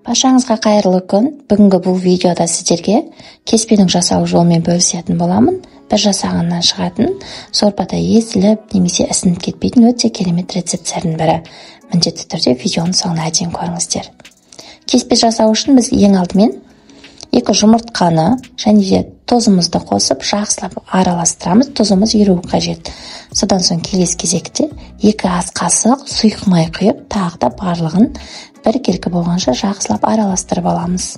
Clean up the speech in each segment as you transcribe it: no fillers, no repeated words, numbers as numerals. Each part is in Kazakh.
Баршаңызға қайырлы күн. Бүгінгі бұл видеода сіздерге кеспенің жасалу жолымен бөлісетін боламын. Бір жасағаннан шығатын, сорпада езіліп немесе ісініп кетпейтін өте керемет рецепттердің бірі. Міндетті түрде видеоның соңына дейін көріңіздер. Кеспе жасау үшін біз ең алдымен 2 жұмыртқаны және де тұзымызды қосып жақсылап араластырамыз. Тұзымыз еруі қажет. Содан соң келесі кезекте 2 ас қасық сұйық май құйып, тағы да барлығын біркелкі болғанша жақсылап араластырып аламыз.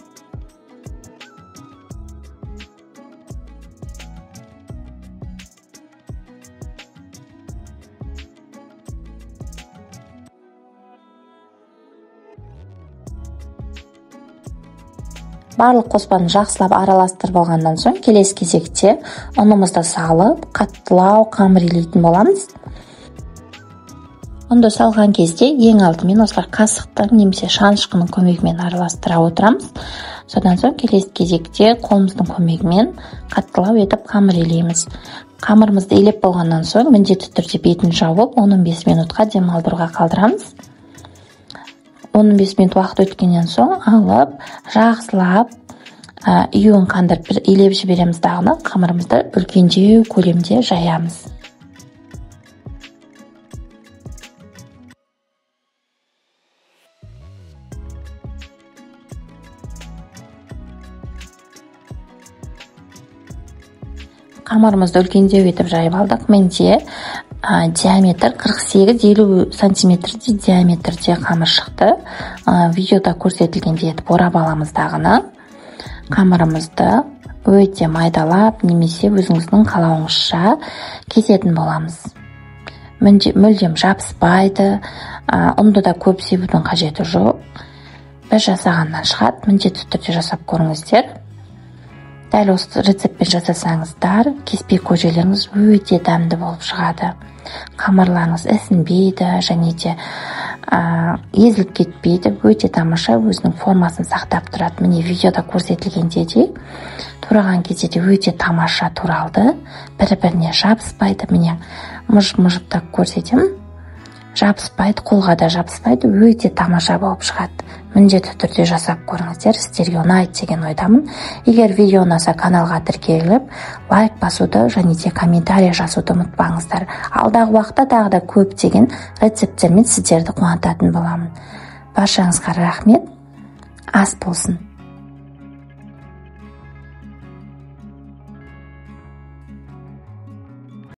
Барлық қоспаны жақсылап араластырып алғаннан соң келесі кезекте ұнымызды салып, қаттылау қамыр илейтін боламыз. Ұнды салған кезде ең алдымен осылай қасықтың немесе шанышқының көмегімен араластыра отырамыз. Содан соң келесі кезекте қолымыздың көмегімен қаттылау етіп қамыр илейміз. Қамырымызды илеп болғаннан соң міндетті түрде бетін жауып 15 минутқа демалдыруға қалдырамыз. 15 минут уақыт өткеннен соң алып, жақсылап июін қандырып бір илеп жібереміз дағыны, қамырымызды үлкендеу көлемде жаямыз. Қамырымызды үлкендеу етіп жайып алдық. Менде диаметр 48-50 сантиметрде диаметрде қамыр шықты. Видеода көрсетілгендей етіп орап аламыз дағыны. Қамырымызды өте майдалап немесе өзіңіздің қалауыңызша кесетін боламыз. Мүлдем жабыспайды, ұнды да көп себудің қажеті жоқ. Бір жасағаннан шығады, міндетті түрде жасап көріңіздер. Дәл осы рецептпен жасасаңыздар, кеспе көжелеріңіз өте дәмді болып шығады. Қамырларыңыз ісінбейді және де езіліп кетпейді, өте тамаша өзінің формасын сақтап тұрады. Міне видеода көрсетілгендей тураған кезде де өте тамаша туралды, бір-біріне жабыспайды. Міне мыжып-мыжып та көрсетемін. Жабыспайды, қолға да жабыспайды, өте тамаша болып шығады. Міндетті түрде жасап көріңіздер, сіздерге ұнайды деген ойдамын. Егер видео ұнаса каналға тіркеліп, лайк басуды және де комментарий жазуды ұмытпаңыздар. Алдағы уақытта тағы да көптеген рецепттермен сіздерді қуантатын боламын. Баршаңызға рахмет. Ас болсын.